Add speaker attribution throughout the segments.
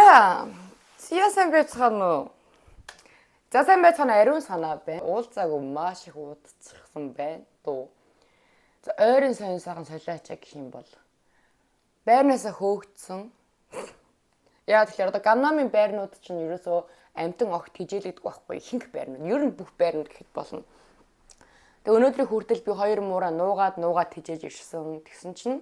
Speaker 1: За. За, сайн байцгаана уу? За, сайн байцгаана, ариун санаа байна. Уулзаагүй маш их удацсан байна. Дуу. За, ойрын сонь сайхан солиоч гэх юм бол байрнаасаа хөөгдсөн. Яа, тэгэхээр одоо Ганнамын байрнууд чинь ерөөсөө амьтан огт хижээлэгдэх байхгүй, ихэнх байрнууд. Ер нь бүх байрнууд гэхэд болно. Тэгээ өнөөдрийн хүртэл би хоёр муураа нуугаад нуугаад тижээж ирсэн. Тэгсэн чинь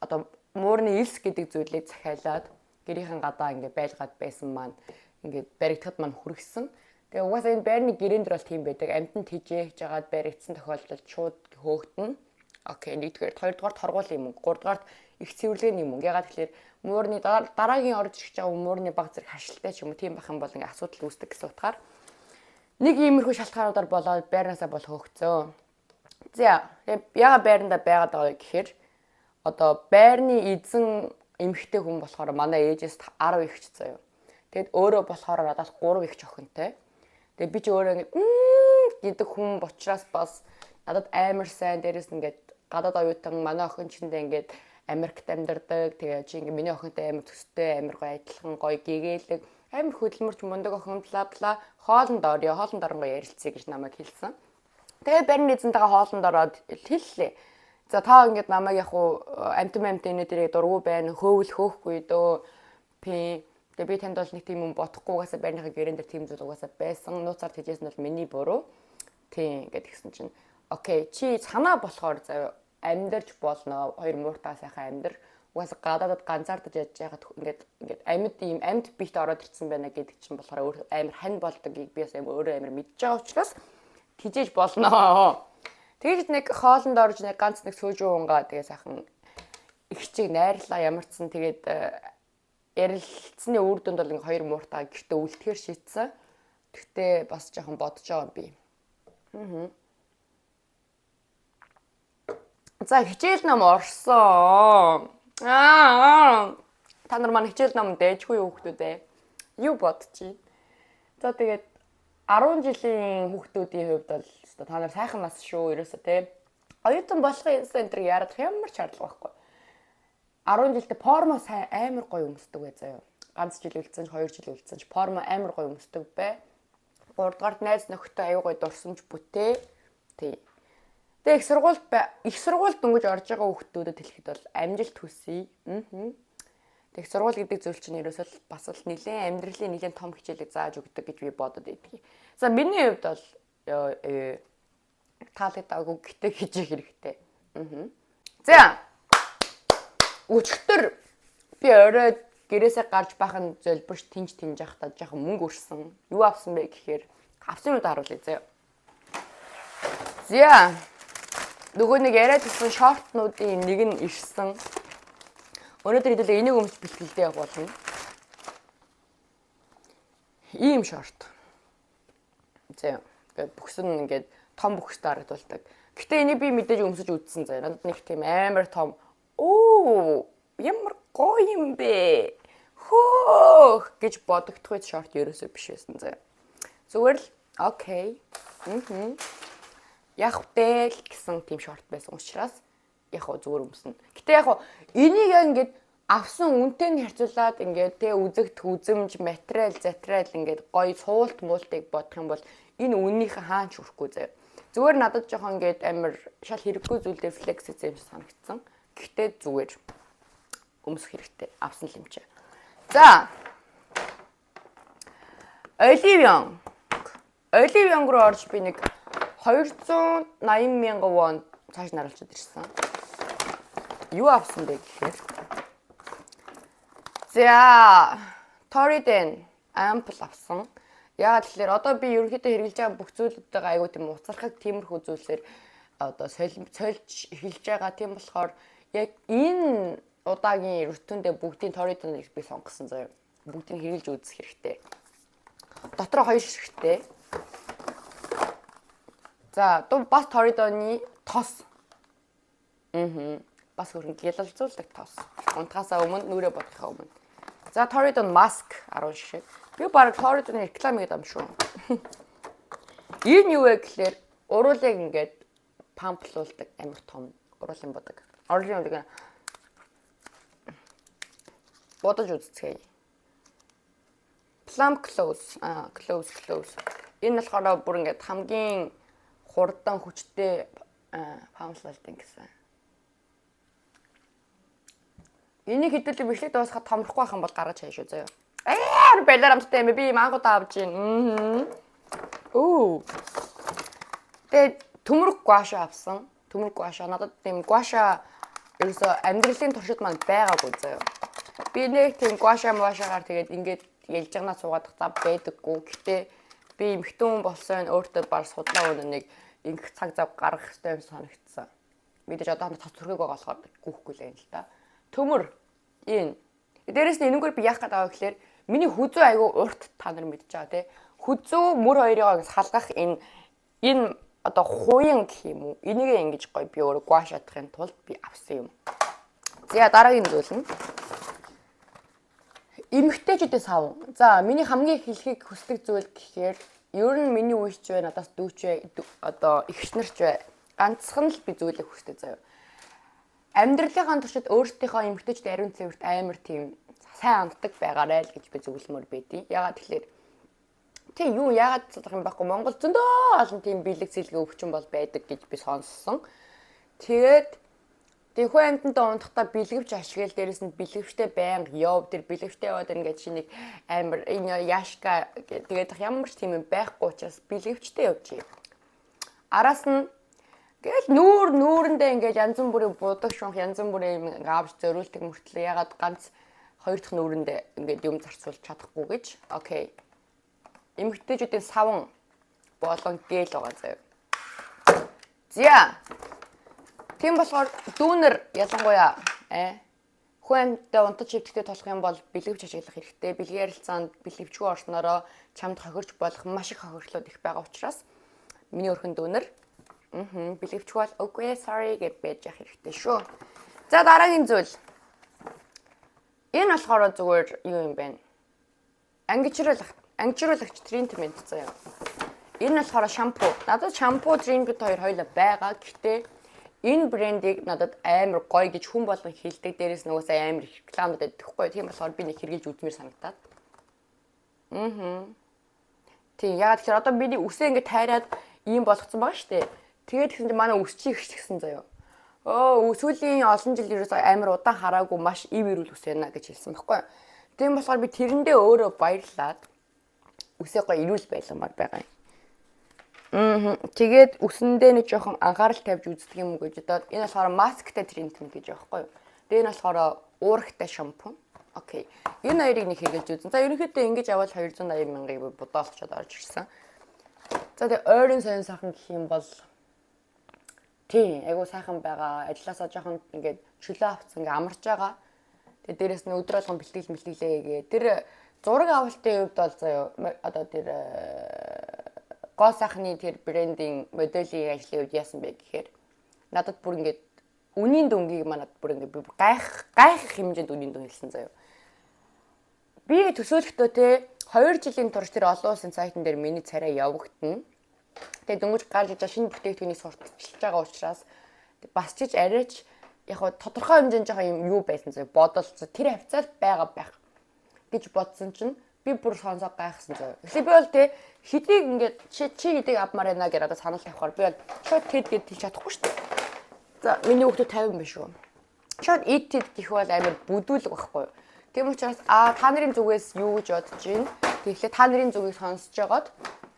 Speaker 1: одоо муурны элс гэдэг зүйлийг захиалаад гэрийнхэн гадаа ингээд байлгаад байсан маань ингээд баригдахад маань хүргэсэн. Тэгээ угаасаа энэ байрны гэрээн дээр бол тийм байдаг. Амьтан тижээж жагаад баригдсан тохиолдолд шууд хөөгдөнө. Okay, нэгдүгээр, хоёрдугаар торгуулийн мөнгө, гуравдугаарт их цэвэрлэгээний мөнгө. Ягаад гэхээр муурны дараагийн орж ирж байгаа муурны баг зэрэг харшилтай ч юм уу, тийм байх юм бол ингээд асуудал үүсдэг гэсэн утгаар нэг иймэрхүү шалтгаануудаар болоод байрнаасаа бол хөөгцөө. За, яга байрандаа байгаад байгаа вэ гэхээр одоо байрны эзэн эмэгтэй хүн болохоор манай ээжээс 10 эгч заяа. Тэгэд өөрөө болохоор надаас 3 эгч охинтой. Тэгээ би ч өөрөө ингээд гэдэг хүн учраас бас надад амар сайн, дээрэс нь ингээд гадаад оюутан манай охин чиндээ ингээд Америкт амьдардаг. Тэгээ чи ингээд миний охинтой амар төстэй, амар гоё адилхан, гоё гэгээлэг, амар хөдөлмөрч мундаг охин, бла бла, хоолнд орё, хоолнд оронгоо ярилцъя гэж намайг хэлсэн. Тэгээ барин эзэнтэйгээ хоолнд ороод хэллээ. За, та ингээд намайг яг уу амтан амтан энэ дээрээ дургу байна, хөөвл хөөхгүй дөө. Пи. Тэгээ би танд бол нэг тийм юм бодохгүй, угаасаа байрныхаа гэрээн дээр тийм зүйл угаасаа байсан. Нууцаар тэжээсэн бол миний буруу. Тийм гэд тэгсэн чинь okay, чи санаа болохоор заяа амьдарч болно. Хоёр мууртаа сайхан амьдар. Угаасаа гадаадад ганцаардаж яаж яхад ингээд амьд ийм амьд бит ороод ирсэн байна гэдэг чинь болохоор өөр амар хань болдгийг би бас амар өөрөө амар мэдж байгаа учраас тижээж болно. Тэгэж нэг хоолнд орж нэг ганц нэг сөөжүү унгаа, тэгээ сайхан их чиг найрлаа ямар ч сан, тэгээд ярилцсны үр дүнд бол ингээ хоёр мууртаа гэртээ үлдэхээр шийдсэн. Тэгтээ бас жоохон бодож байгаа юм би. Аа. За, хичээл ном орсон. Аа. Та нар маань хичээл ном дээжгүй юу, хүүхдүүд ээ? Юу бодчих? За, тэгээд 10 жилийн хүүхдүүдийн хувьд бол өстой та нар сайхан нас шүү ерөөсө те. Оюутан болохын центр яарах ямар ч шаардлага байхгүй. 10 жилдээ формо сайн амар гоё өмсдөг бай заяа. Ганц жил үлдсэн ч, 2 жил үлдсэн ч формо амар гоё өмсдөг бай. 3 дугаарт найз нөхдөд аюу гоё дурсамж бүтээ. Тий. Тэгээ их сургуульд дөнгөж орж байгаа хүүхдүүдэд хэлэхэд бол амжилт хүсье. Аа. Тэг их сургууль гэдэг зүйл чинь ерөөсөө л бас л нэлээд амьдралын нэлээд том хичээлийг зааж өгдөг гэж би бодод байдаг. За, миний хувьд бол таалагдаагүй, гэтээ хичээх хэрэгтэй. Аа. За. Өчигдөр би орой гэрээсээ гарч бахан зөлбөрч тэнж тэнж явахдаа жоохон мөнгө өрсөн. Юу авсан бэ гэхээр авсан юмудаа харуулъя заяа. За. Нөгөө нэг яриад ирсэн шортнуудын нэг нь ирсэн. Өнөөдөр хэдүүлээ энийг өмсч бэлтгэлдээ явах болно. Ийм шорт. За. Ингээд бүхсэн ингээд том бүхстэй харагдуулдаг. Гэтэ энийг би мэдээж өмсөж үзсэн заяа. Надад нэг тийм амар том, оо, ямар гоё юм бэ? Хөөх гэж бодогдох үед шорт ерөөсөө биш байсан заяа. Зүгээр л okay. Мм. Яг вэ л гэсэн тийм шорт байсан учраас яг хөө зүгээр өмснө. Гэтэ яг хөө энийг яг ингээд авсан үнэтэй нь харьцуулаад ингээд тэ үзэгдэх үзэмж, материал, затрал, ингээд гоё суулт муултыг бодох юм бол энэ үннийхээ хаач хүрэхгүй заяа. Зүгээр надад жоохон ингээд амар шал хэрэггүй зүйл дээр flex хийсэн юм шиг санагдсан. Гэхдээ зүгээр өмсөх хэрэгтэй. Авсан л юм чи. За. Olive Young. Olive Young руу орж би нэг 280 мянган вон цааш наруулчаад ирсэн. Юу авсан бэ гэхээр за, Torriden ampoule авсан. Яагаад гэхээр одоо би ерөнхийдөө хэрэглэж байгаа бүх зүйлүүдтэйгээ айгуу тийм уцалхаг тиймэрхүү зүйлсээр одоо сольж эхэлж байгаа. Тийм болохоор яг энэ удаагийн routine дээ бүгдийн Torriden-ыг би сонгосон заяа. Бүгдийг хэрэглэж үзэх хэрэгтэй. Дотроо хоёр ширхтээ. За, бас Torriden-ы тос. Аа. Бас хөрөнгө гялалзуулдаг тос. Унтахаасаа өмнө, нүрээ бодохоо өмнө. За, Torriden mask 10 ширхэг. Би баг Torriden реклам хийгээд юм шүү. Энэ юу вэ гэхээр уруулыг ингээд pump луулдаг амар том уруулын будаг. Уруулын будаг бодож үзцгээе. Plum cloves, cloves cloves. Энэ болохоор бүр ингээд хамгийн хурдан, хүчтэй памслалт гэсэн. Энийг хэдүүлээ бичлэг дуусгаад томрохгүй байх юм бол гаргаж хаяа шүү заяа. Аа, балиар амттай юм, би мангуудаа авч гин. Оо. Тэгээд төмөрг gua sha авсан. Төмөрг gua sha, надад тийм gua sha ерөөсөө амьдралын туршид маань байгаагүй заяа. Би нэг тийм gua sha муашагаар тэгээд ингээд ялжигнаа суугаад зав байдаггүй. Гэтэ би эмэгтэй хүн болсон өөртөө бар судлаа өнө нэг ингэх цаг зав гаргах хэрэгтэй юм санагдсан. Мэдээж одоо цоц түрхэг байгаа болохоор гүйхгүй л юм л та. Төмөр энэ. Дээрээс нь энэгээр би яах гээд байгаа гэхээр миний хүзүү айгүй урт, та нар мэдж байгаа, тий. Хүзүү мөр хоёрыг салгах энэ одоо хуян гэх юм уу? Энийгээ ингэж гоё би өөрөө gua sha дахын тулд би авсан юм. За, дараагийн зүйл нь эмэгтэйчүүдээ савн. За, миний хамгийн хэлхийг хүсдэг зүйл гэхээр ер нь миний үеч бай, надаас дүүч бай, одоо эгч нарч бай. Ганцхан л би зүйлийг хүсдэг заяа. Амьдралынхаа туршид өөрсдийнхөө эмэгтэйчүүд ариун цэвэрт амар тийм сайн ханддаг байгаарай л гэж би зөвлөмөр байдیں۔ Ягаад тэгэхээр тийм юу яагаад задах юм байхгүй, Монгол зөндөө олон тийм бэлэг зэлгээ өвчин бол байдаг гэж би сонссон. Тэгээд тэг хүн амьтантай унтахдаа бэлгэвч ашигла, дээрэс нь бэлгэвчтэй байнга яв, тэр бэлгэвчтэй яваад ингээд чи нэг амар энэ яшка тэгээд ямар ч тийм юм байхгүй учраас бэлгэвчтэй явж. Араас нь тэгэл нүүр нүүрэндээ ингээд янз бүрийн будаг шунх, янз бүрийн юм авч зөрүүлдэг мөртлөө ягаад ганц хоёр дахь нүүрэндээ ингээд юм зарцуулж чадахгүй гэж. Okay. Эмэгтэйчүүдийн саван болон гель байгаа заяа. За. Тийм болохоор дүүнер ялангуяа хүн амьттай унтаж хэвтэхдээ тулах юм бол бэлгэвч ашиглах хэрэгтэй. Бэлгийн ярилцаанд бэлгэвчгүй орсноороо чамд хохирч болох маш их хохирлууд их байгаа учраас миний өрхөн дүүнер бэлгэвчгүй бол үгүй, sorry гэж байж явах хэрэгтэй шүү. За, дараагийн зүйл. Энэ болохоор зүгээр юу юм бэ? Ангижруулагч treatment заяа. Энэ болохоор шампу. Надад шампу, treatment хоёр хоёулаа байгаа. Гэхдээ энэ брендийг надад амар гоё гэж хүн болгон хэлдэг. Дээрээс нугасаа амар их рекламад байдаг хгүй. Тийм болохоор би нэг хэрэглэж үзмээр санагдаад. Тийм, ягаад тэгэхээр одоо миний үсээ ингэ тайраад ийм болгоцсон байгаа шүү дээ. Тэгээд тэгсэн чинь манай үс чи ихчихсэн заяа. Өө, сүүлийн олон жил ерөөсөө амар удаан хараагүй маш ив эрүүл үс байна гэж хэлсэн байхгүй. Тийм болохоор би тэрэндээ өөрөө баярлаад үсээ гоё эрүүл байлгамаар байгаа юм. Тэгээд үсэндээ нэг жоохон анхаарал тавьж үздэг юм уу гэж бодоод, энэ болохоор масктай treatment гэж байгаа байхгүй юу. Тэгээ энэ болохоор уурагтай шампунь. Okay. Энэ хоёрыг нэг хэрэглэж үзэн. За, ерөнхийдөө ингэж аваад 280 мянгаыг би бодоолцоод орж ирсэн. За, тэгээ ойрын сонь сайхан гэх юм бол тий, айгуу сайхан байгаа. Ажлаасаа жоохон ингээд чөлөө авцсан, ингээд амарч байгаа. Тэгээ дээрэс нь өдөр болгон бэлтгэл мэлтгэлээ гээ. Тэр зураг авалтын хувьд бол заяа, одоо тэр гоо сайхны тэр брендинг моделийн ажлын үед яасан бэ гэхээр надад бүр ингээд үнийн дүнгийг манад бүр ингээд гайх гайхах хэмжээнд үнийн дүн хэлсэн заяа. Би төсөөлөхдөө те 2 жилийн турш тэр олон улсын сайтн дээр миний царай явагдана. Тэгээ дөнгөж гарч иж шинэ бүтээгдэхүүнийг сурталчилж байгаа учраас бас чиж арайч яг гоо тодорхой хэмжээнд жоохон юм юу байсан заяа, бодол тэр хавцаал байгаа байх гэж бодсон чинь би бүр сонсоо гайхсан заяа. Тэгэхээр би бол те хэдийг ингээд чи хэдийг авмаар байна гэж надад санал тавихаар би бол шууд тэд гэд хэлж чадахгүй шүү дээ. За, миний хүүхдүүд 50 биш үү? Шууд эд тэд гэх бол амар бүдүүлэг байхгүй юу? Тийм учраас та нарын зүгээс юу гэж бодож байна? Тэгэхээр та нарын зүгийг сонсож байгаад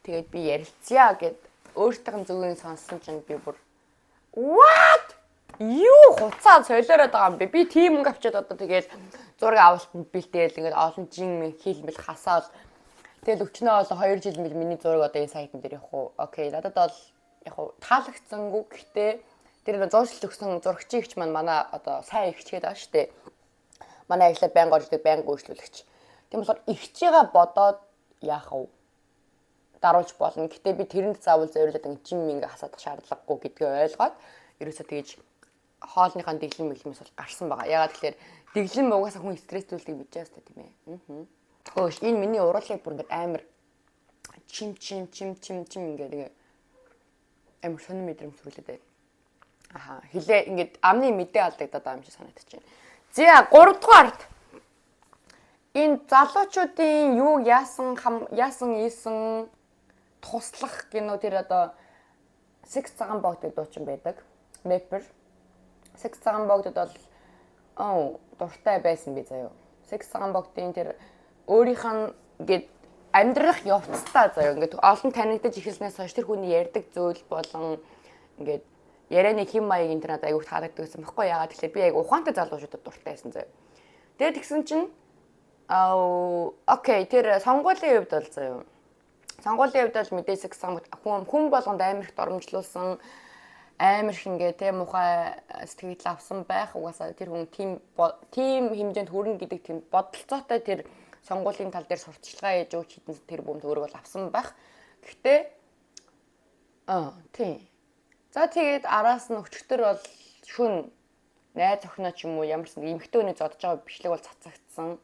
Speaker 1: тэгээд би ярилцъя гэд өөртөөх нь зүгийг сонссон чинь би бүр what, юу хуцаа солиороод байгаа юм бэ? Би тийм мөнгө авчиад одоо тэгээд зураг авалтанд бэлтээл ингээд олон жин хийлмэл хасаал, тэгэл өчнөө олон 2 жил мэл миний зураг одоо энэ сайтн дээр явах уу? Okay, надад бол яг уу таалагдсангүй, гэхдээ тэр нэг зуршил өгсөн зурагчийн эгч маань манай одоо сайн эгчгээд байгаа шүү дээ. Манай ажлаа байнга орждаг, байнга үйлчлүүлэгч. Тийм болохоор эгчийгээ бодоод яах вэ? Даруулж болно. Гэтэ би тэрэнд заавал зориулаад ингэ жим ингээ хасаадах шаардлагагүй гэдгээ ойлгоод ерөөсөө тэгэж хоолныхаа дэглэм мэлмээс бол гарсан байгаа. Ягаад тэгэхээр дэглэм угаасаа хүн стресстүүлдэг гэж байгаа юм, тийм ээ. Аа. Хөөш, энэ миний уруулыг бүр ингээд амар чим чим чим чим чим ингээд амар сонин мэдрэмж төрүүлээд байна. Аха, хилээ ингээд амны мэдээ алдагдаад байгаа юм шиг санагдаж байна. За, 3 дугаарт Энэ залуучуудын юу яасан яасан ийсэн туслах гинөө тэр одоо Секс Цагаан богд гэдэг дуучин байдаг. Рэпер. Секс Цагаан богдод бол оо дуртай байсан би заяо. Секс Цагаан богдын тэр өөрийнх нь ингээд амьдрах явцтай заяо. Ингээд олон танигдаж эхэлснээс хойш тэр хүний ярьдаг зүйл болон ингээд ярианы хэм маяг энэ надад аягүй таалагддаг гэсэн баггүй. Яагаад гэвэл би яг ухаантай залуучуудад дуртай байсан заяо. Тэгээд тэгсэн чинь аа okay, тэр сонгуулийн хувьд бол заяо. Сонгуулийн хувьд бол мэдээ Секс Цагаан хүн болгонд амар их доромжлуулсан, амар их ингээ те мухай сэтгэл авсан байх. Угаасаа тэр хүн тийм хэмжээнд хүрнэ гэдэг тийм бодолцоотой тэр сонгуулийн тал дээр сурталчилгаа хийж өгч хэдэн тэр бум төгрөг бол авсан байх. Гэхдээ аа тийм. За, тэгээд араас нь өчигдөр бол шүн найз охиноо ч юм уу ямар ч нэг эмэгтэй хүний зодож байгаа бичлэг бол цацагдсан.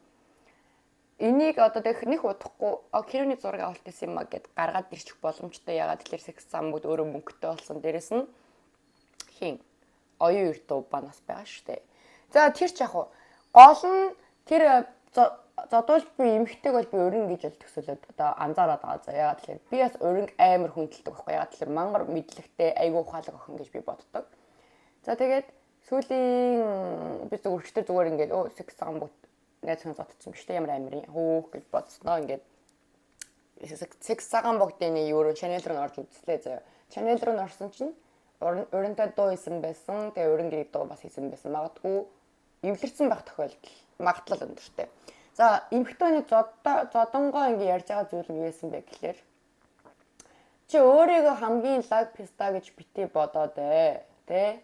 Speaker 1: Энийг одоо тэг нэг удахгүй хэрүүний зураг авалт хийсэн юм а гэд гаргаад ирчих боломжтой. Ягаад тэгэхээр Секс Цагаан бүгд өөрөө мөнгөтэй болсон. Дээрэс нь хин оюун эрдүү банаас байгаа шүү дээ. За, тэр ч яг гол нь тэр зодуулж буй эмэгтэйг бол би өрн гэж бол төсөөлөд одоо анзаараад байгаа. За, ягаад тэгэхээр би бас өрнг амар хүндэлдэг байхгүй. Ягаад тэгэхээр мангар мэдлэгтэй, айгүй ухаалаг охин гэж би боддог. За, тэгээд сүүлийн би зүгээр өчтөр зүгээр ингээд өө Секс Цагаан бүгд найз хүн зодсон биш үү, ямар амар юм хөөх гэж бодсноо. Ингээд Секс Цагаан богдын юу руу channel руу орж үзлээ заяа. Channel руу орсон чинь урантай дуу хийсэн байсан. Тэгээ уран гэрээ дуу бас хийсэн байсан. Магадгүй эвлэрсэн байх тохиолдол магадлал өндөртэй. За, эмэгтэй хүний зодонгоо ингэ ярьж байгаа зүйл нь юу байсан бэ гэхлээр чи өөрийгөө хамгийн лаг писта гэж бити бодоод ээ. Тэ?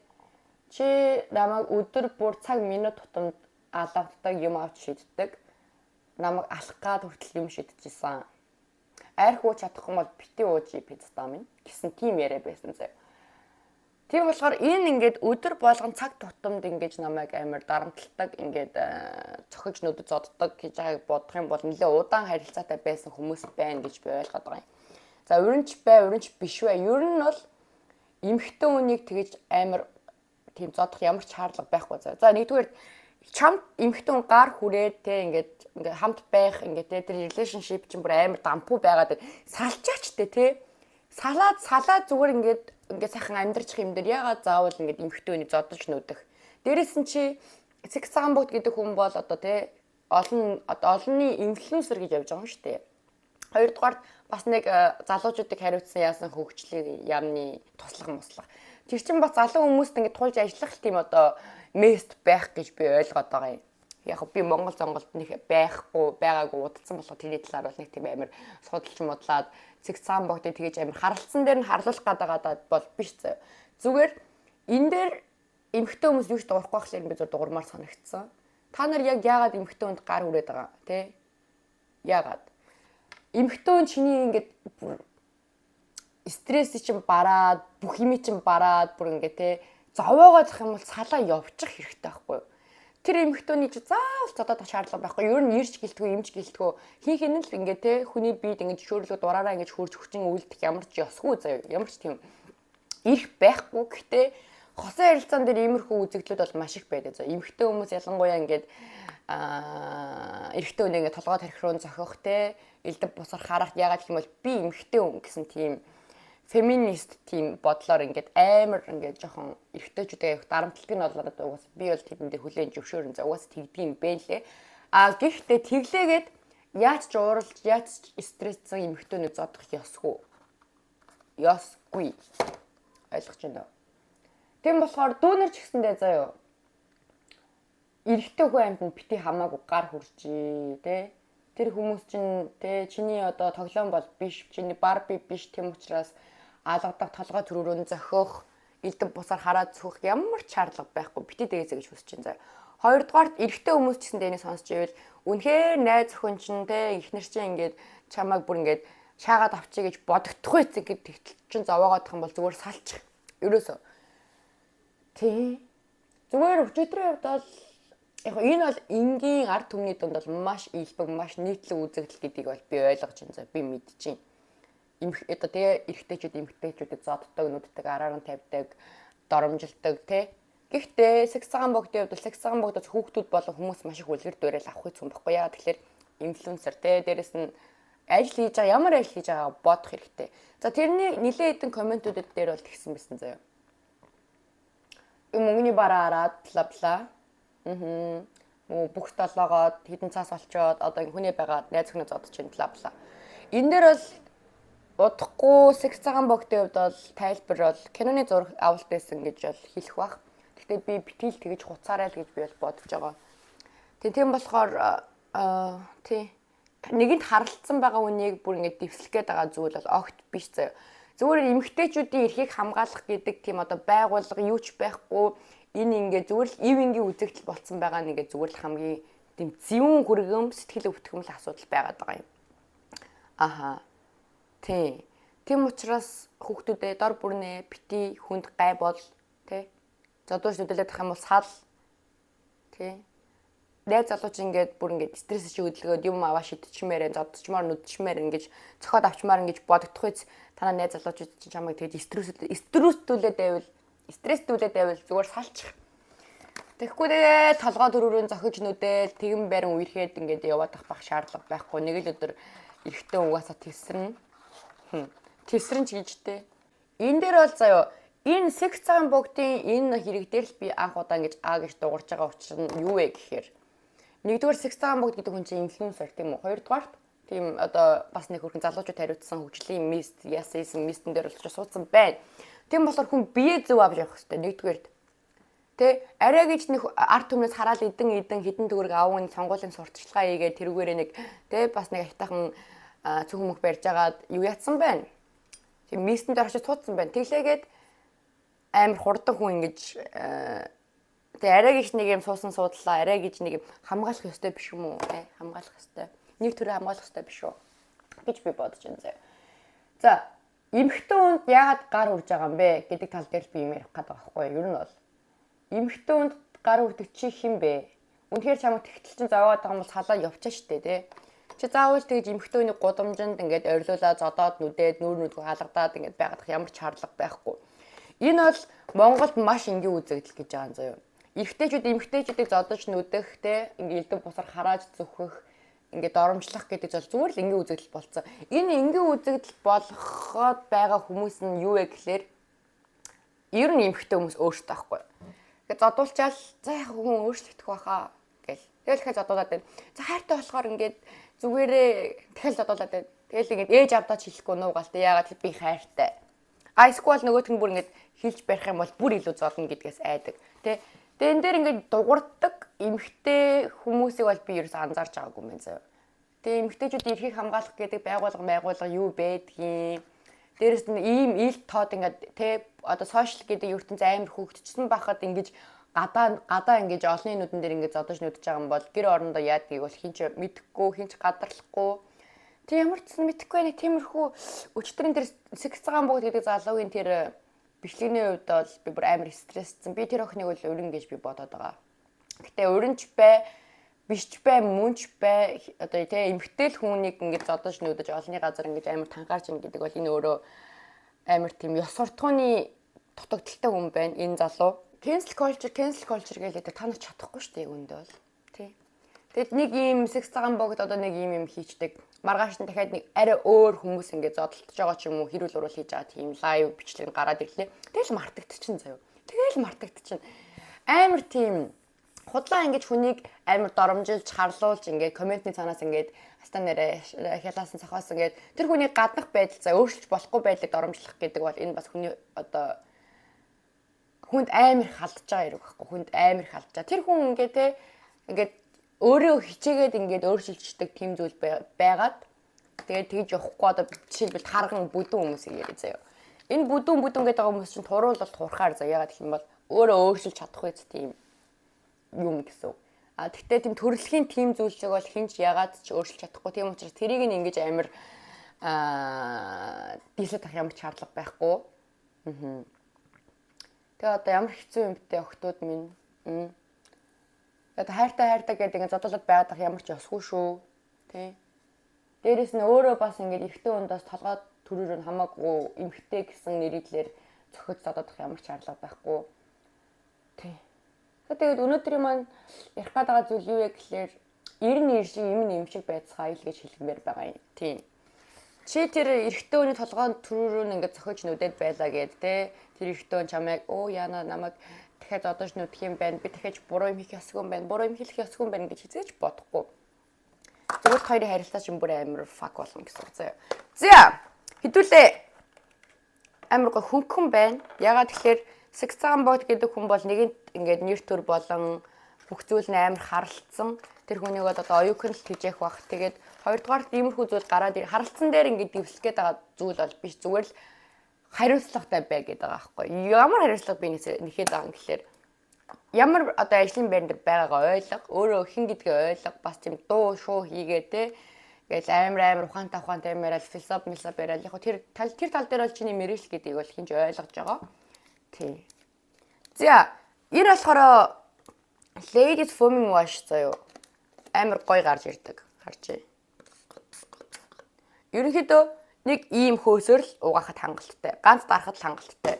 Speaker 1: Чи намайг өдөр бүр цаг минут тутамд алгаддаг, юм авч шиддэг. Намайг алах гад хүртэл юм шидчихсэн. Арх ууж чадахгүй бол бити ууж пицца минь гэсэн тийм яриа байсан заяа. Тийм болохоор энэ ингээд өдөр болгон цаг тутамд ингэж намайг амар дарамталдаг, ингээд цохиж нүдэд зоддог гэж байгааг бодох юм бол нэлээ удаан харилцаатай байсан хүмүүс байна гэж би ойлгоод байгаа юм. За, өрнч бай, өрнч биш бай. Ер нь бол эмэгтэй хүнийг тэгэж амар тийм зодох ямар ч шаардлага байхгүй заа. За, нэгдүгээр чамд эмэгтэй хүн гар хүрээд те ингээд ингээд хамт байх ингээд те тэр relationship чинь бүр амар дампуу байгаад салчаач те салаад салаад зүгээр ингээд ингээд сайхан амьдрчих юм дээр ягаад заавал ингээд эмэгтэй хүний зодож нүдэх. Дээрэс нь чи Секс Цагаан богд гэдэг хүн бол одоо те олон одоо олонны инфлюенсер гэж явж байгаа юм шүү дээ. Хоёрдугаар бас нэг залуучуудыг хариуцсан яасан хөгжлийн яамны туслах муслах. Тэр чинь бас залуу хүмүүст ингээд тулж ажиллах тийм одоо мест байх гэж би ойлгоод байгаа юм. Яг би Монгол зонголд нэг байхгүй байгаагүй удацсан болохоор тэрний талаар бол нэг тийм амар судалж мудлаад Секс Цагаан богдыг тэгэж амар харалцсан дээр нь харлуулах гэдэг бол биш заяа. Зүгээр энэ дээр эмэгтэй хүмүүс юу ч дуурахгүй болохоор би зөв дуурмаар санагдсан. Та нар яг яагаад эмэгтэй хүнд гар хүрээд байгаа тий? Яагаад? Эмэгтэй хүн чиний ингээд стресс чинь бараад, бүх юм чинь бараад бүр ингээд те зовоогоо зах юм бол салаа явчих хэрэгтэй байхгүй юу? Тэр эмэгтэйний чи заавал зодоод шаардлага байхгүй. Ер нь ирч гэлтгүү, эмч гэлтгүү. Хин хин л ингээд те хүний биед ингээд шөөрлөө дураараа ингээд хөрж хүчин үлдэх ямар ч ёсгүй заяа. Ямар ч тийм эрх байхгүй. Гэхдээ хосын харилцаан дээр иймэрхүү үзэгдлүүд бол маш их байдаг. За, эмэгтэй хүмүүс ялангуяа ингээд эрэгтэй хүн ингээд толгой тархи руу зохих те элдв бусар харах, ягаад гэх юм бол би эмэгтэй хүн гэсэн тийм феминист тийм бодлоор ингээд амар ингээд жоохон эрэгтэйчүүдээ их дарамтлагыг нь болоод угаас би бол тэдэндээ хүлээн зөвшөөрөн, за угаас тэгдэг юм бэ лээ. А гэхдээ тэглээгээд яаж ч ууралж, яаж ч стресссэн эмэгтэйнүүд зодох ёсгүй. Ёсгүй. Ойлгож байна уу? Тийм болохоор дүүнер ч гэсэндээ заяо. Эрэгтэй хүн амьтанд бити хамаагүй гар хүрчээ тэ. Тэр хүмүүс чинь тэ чиний одоо тоглоом бол биш, чиний Барби биш. Тийм учраас алгадаг, толгой төрөөрөө зохиох, элдв бусаар хараад цүхэх ямар ч шаардлага байхгүй. Бити дээсэ гэж хүсэж байна заяа. Хоёрдугаарт эрэгтэй хүмүүс ч гэсэн дэнийг сонсч ивэл үнэхээр найз охин чинь те эхнэр чинь ингээд чамайг бүр ингээд шаагаад авчиг гэж бодогдохгүй эцэг гэд тэгтэл чинь зовоогоодох юм бол зүгээр салчих. Ерөөсөө. Тий. Зүгээр өчигдрийн хувьд бол яг энэ бол энгийн ард түмний дунд бол маш илбэг, маш нийтлэг үзэгдэл гэдгийг бол би ойлгож байна. За, би мэдчихээн. Эмх одоо тэгээ эрэгтэйчүүд эмэгтэйчүүдэд зоддог, нүддэг, араар нь тавьдаг, доромжилдог тий. Гэхдээ Секс Цагаан богдын хувьд бол Секс Цагаан богдоос хүүхдүүд болон хүмүүс маш их үлгэр дуурайл авах юм баггүй яа. Тэгэхээр Инфлюенсер те, дээрэс нь ажил хийж байгаа, ямар ажил хийж байгааг бодох хэрэгтэй. За, тэрний нилээ хэдэн комментүүдэд дээр бол тэгсэн байсан заяа. Мөнгөний бараа хараад бла бла. Мм. Бүх долоогоод хэдэн цаас олчоод одоо хүний байгаад найз охиноо зодож чинь бла бла. Энэ дээр бол удахгүй секс цагаан богдын хувьд бол тайлбар бол киноны зураг авалт байсан гэж бол хэлэх бах. Гэхдээ би битгий л тэгэж хуцаарай л гэж би бол бодож байгаа. Тийм болохоор аа, тий, нэгэнт харалцсан байгаа үнийг бүр ингэж дэвслэх гээд байгаа зүйл бол огт биш заяа. Зүгээр эмэгтэйчүүдийн эрхийг хамгаалах гэдэг тийм одоо байгууллага юу ч байхгүй, энэ ингээ зүгээр л ив энгийн үзэгдэл болцсон байгаа нь ингээ зүгээр л хамгийн тийм зэвүүн хүргэм, сэтгэл өвтгөмөл асуудал байгаад байгаа юм. Аха. Тий. Тийм учраас хүүхдүүдээ, дор бүрнээ бити хүнд гай бол, тий. Зодууш нүдэлээд ах юм бол сал, тий. Найз залууч ингээд бүр ингээд стресс чи хөдөлгөөд юм аваа шидчихмээр, зодчмаар, нүдчмээр, ингэж цохиод авчмаар ингэж бодогдох үз танаа найз залуучууд чинь чамайг тэгж стресстүүлээд байвал, стресстүүлээд байвал зүгээр салчих. Тэгэхгүй тэгээ толгой төрөрөн зохиж нүдэл тэгэн барин үерхэд ингээд яваад ах шаардлага байхгүй. Нэг л өдөр эрэгтэй угаасаа тэсрэн. Тэсрэн ч гэж тээ. Энэ дээр бол заяо, энэ секс цагаан богдын энэ хэрэг дээр л би анх удаа ингэж а гэж дуугарч байгаа учир нь юу вэ гэхээр, нэгдүгээр, секс цагаан богд гэдэг хүн чинь инфлюенсер, тийм үү? Хоёрдугаарт, тийм одоо бас нэг хөрхэн залуучууд хариуцсан хөгжлийн мист яасан мистэн дээр болж суудсан байна. Тийм болохоор хүн бие зөв авч явах хэрэгтэй нэгдүгээрт. Тэ, арай гэж нэг ард түмнээс хараал идэн идэн хэдэн төгрөг аван сонгуулийн сурталчилгаа хийгээд тэрүүгээрээ нэг тэ бас нэг аятайхан цүнх мөх барьж агаад юу ятсан байна. Тийм мистэн дээр очиж суудсан байна. Тэглээгээд амар хурдан хүн ингэж тэгээ арай гэж нэг юм суусан суудлаа, арай гэж нэг юм хамгаалах ёстой биш юм уу? Э, хамгаалах ёстой. Нэг төрөө хамгаалах ёстой биш үү гэж би бодож байна заяа. За, эмэгтэй хүнд яагаад гар үрж байгаа юм бэ гэдэг тал дээр би юм ярих гээд байгаа байхгүй юу? Ер нь бол эмэгтэй хүнд гар үрдэг чи хэн бэ? Үнэхээр чамайг тэгтэл чинь зовоод байгаа юм бол салаа явчаа штэ, тий. Чи заавал тэгж эмэгтэй хүний гудамжинд ингээд орилуулаа зодоод нүдээд нүүр нүдгүү халгадаад ингээд байгаадах ямар ч шаардлага байхгүй. Энэ бол Монголд маш энгийн үзэгдэл гэж байгаа юм заяа. Эрэгтэйчүүд эмэгтэйчүүдийг зодож нүдэх, те, ингээд элдв бусар харааж зүхэх, ингээд доромжлох гэдэг зүйл зүгээр л энгийн үзэгдэл болцсон. Энэ энгийн үзэгдэл болгоход байгаа хүмүүс нь юу вэ гэхлээр ер нь эмэгтэй хүмүүс өөрсдөө байхгүй. Тэгээд зодуулчаал за яг хүн өөрчлөгдөх байхаа гэл. Тэгэл дахиад зодуулаад байна. За, хайртай болохоор ингээд зүгээрээ дахиад зодуулаад байна. Тэгэл ингээд ээж авдаа ч хэлэхгүй нуугаал тэ, яагаад би хайртай. А эсвэл нөгөөх нь бүр ингээд хэлж барих юм бол бүр илүү зодно гэдгээс айдаг. Тэ. Тэгээ энэ дээр ингээд дугуурдаг эмэгтэй хүмүүсийг бол би ерөөс анзаарч байгаагүй юм байна заяа. Тэгээ эмэгтэйчүүд эрхийг хамгаалах гэдэг байгууллага юу байдгийг. Дээрэс нь ийм ил тод ингээд тэ одоо сошиал гэдэг ертөнц амар хөгжчихсөн байхад ингэж гадаа гадаа ингэж олонний нүдэн дээр ингэж зодож нүдэж байгаа юм бол гэр орондоо яадгийг бол хэн ч мэдэхгүй, хэн ч гадарлахгүй. Тэг ямар ч сан мэдэхгүй нэг тиймэрхүү өчтөрийн тэр секс цагаан богд гэдэг залуугийн тэр бичлэгний хувьд бол би бүр амар стрессцэн. Би тэр охиныг бол өрн гэж би бодоод байгаа. Гэтэ өрнч бай, биш ч бай, мөн ч бай, одоо тий эмгтэл хүнийг ингэж зодож нүдэж олонний газар ингэж амар танхаарч ин гэдэг бол энэ өөрөө амар тийм ёс суртахууны дутагдалтай хүн байна энэ залуу. Cancel culture, cancel culture гэлээ та нар чадахгүй шүү дээ яг үндэ бол. Тий. Тэгэд нэг ийм секс цагаан богд одоо нэг ийм юм хийчдэг. Маргааш нь дахиад нэг арай өөр хүмүүс ингэ зодтолтож байгаа ч юм уу, хэрүүл уруул хийж байгаа тийм live бичлэг гараад ирлээ. Тэгэл мартагдчихин заяа. Тэгэл мартагдчихин. Амар тийм худлаа ингэж хүнийг амар доромжилж, харлуулж, ингээд комментний цаанаас ингээд хаста нэрэ хялаасан цохоос ингээд тэр хүний гаднах байдал за өөрчилж болохгүй байдлыг доромжлох гэдэг бол энэ бас хүний одоо хүнд амар их алдаж байгаа хэрэг байхгүй, хүнд амар их алдаж байгаа. Тэр хүн ингээд те ингээд өөрөө хичээгээд ингээд өөрчилждэг тийм зүйл байгаад тэгээд тэгж явахгүй. Одоо жишээлбэл тарган бүдүүн хүмүүсийг яриа заяа. Энэ бүдүүн бүдүүн гэдэг байгаа хүмүүс чинь туруул бол турхаар заяа. Ягаад гэх юм бол өөрөө өөрчилж чадахгүй тийм юм гэсэн үг. А тэгтээ тийм төрөлхийн тийм зүйлсийг бол хэн ч ягаад ч өөрчилж чадахгүй. Тийм учраас тэрийг нь ингэж амар дийлээд авах ямар ч шаардлага байхгүй. Аа. Тэгээ одоо ямар хэцүү юм бэ, охтууд минь. Одоо хайртай хайртай гэдэг ингэ зодуулаад байгаад ах ямар ч ёсгүй шүү. Тэ. Дээрэс нь өөрөө бас ингэж эрэгтэй хүндээс толгой төрөөр нь хамаагүй эмэгтэй гэсэн нэрийдлэр цохиж зодоодох ямар ч шаардлага байхгүй. Тий. Тэгээд өнөөдрийн маань ярих гээд байгаа зүйл юу вэ гэхлээр Ер нь ир шиг юм юм шиг байцгаая л гэж хэлмээр байгаа юм. Тийм. Чи тэр эрэгтэй хүний толгойн төрөөрөө нь ингээд зохиож нүдээд байлаа гэд те. Тэр эрэгтэй хүн чамайг "Оо, яана, намайг дахиад зодож нүдэх юм байна. Би дахиад буруу юм хийх ёсгүй юм байна. Буруу юм хэлэх ёсгүй юм байна" гэж хэзээ ч бодохгүй. Зүгээр хоёрын харилцаа чинь бүр амар fuck болно гэсэн үг заяа. За, хэдүүлээ амар гоо хөнгөн байна. Ягаад тэгэхээр Сагцаан богд гэдэг хүн бол нэгэнт ингээд нэр төр болон бүх зүйл нь амар харалцсан. Тэр хүнийг бол одоо оюукн л тэжээх бах. Тэгээд хоёрдугаар, иймэрхүү зүйл гараад харалцсан дээр ингээд дэвслэх гээд байгаа зүйл бол биш. Зүгээр л хариуцлагатай бай гэдэг байгаа байхгүй. Ямар хариуцлага би нэхэд байгаа юм гэхээр ямар одоо ажлын байран дээр байгаагаа ойлго, өөрөө хэн гэдгээ ойлго, бас тийм дуу шуу хийгээ те. Ингээл амар амар ухаантай ухаантай юм яриад, философи милософи яриад, яг тэр тал дээр бол чиний мэрэгэл гэдгийг бол хэн ч ойлгож байгаа. Тий. За, энэ болохоор Ladies Foaming Wash заяо. Амар гоё гарч ирдэг. Харж. Ерөнхийдөө нэг ийм хөөсөр л угаахад хангалттай. Ганц дарахад л хангалттай.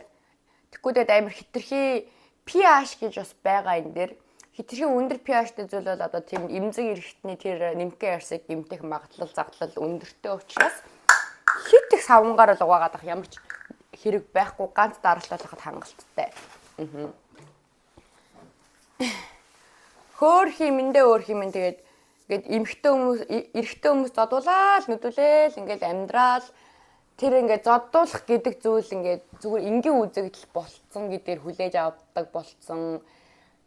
Speaker 1: Тэгэхгүй тэгээд амар хэтэрхий pH гэж бас байгаа энэ дээр. Хэтэрхий өндөр pH-тэй зүйл бол одоо тийм эмзэг эрхтний тэр нэмхээ арьсыг гэмтэх магадлал задлал өндөртэй учраас хит их савнгаар л угаагаад ах ямар ч хэрэг байхгүй, ганц даралталахад хангалттай. Аа. Хөөх юмэндээ өөр юм, тэгээд ингээд эмэгтэй хүмүүс, эрэгтэй хүмүүс зодуулаад нүдүүлээл ингээд амьдрал тэр ингээд зодуулах гэдэг зүйл ингээд зүгээр энгийн үзэгдэл болцсон гэдгээр хүлээж авдаг болцсон.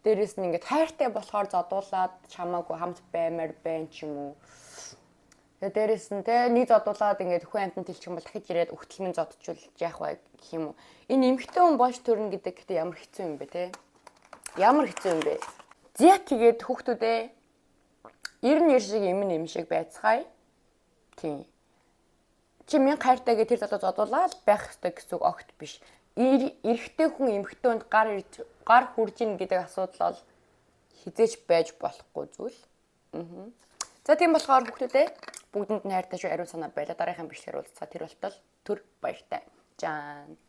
Speaker 1: Дээрэс нь ингээд хайртай болохоор зодуулаад чамаагүй хамт баймаар байна ч юм уу. Тэгээ дээрэс нь те нэг зодуулаад ингээд хүн амьтанд хэлчих юм бол дахиж ирээд өгтлмэн зодчвол яах вэ гэх юм уу. Энэ эмэгтэй хүн болж төрнө гэдэг гэхдээ ямар хэцүү юм бэ те. Ямар хэцүү юм бэ? За, тэгээд хүүхдүүдээ, ер нь ир шиг юм юм шиг байцгаая. Тийм. Чи мянга хайртай гэ тэр залуу зодуулаад байх ёстой гэсэн үг огт биш. Эрэгтэй хүн эмэгтэй хүнд гар ирж гар хүрж ийн гэдэг асуудал бол хэзээ ч байж болохгүй зүйл. Аа. За, тийм болохоор хүүхдүүдээ, бүгдэнд нь хайртай шүү, ариун санаа байлаа. Дараагийн бичлэгээр уулзцаа. Тэр болтол түр баяртай. Жан.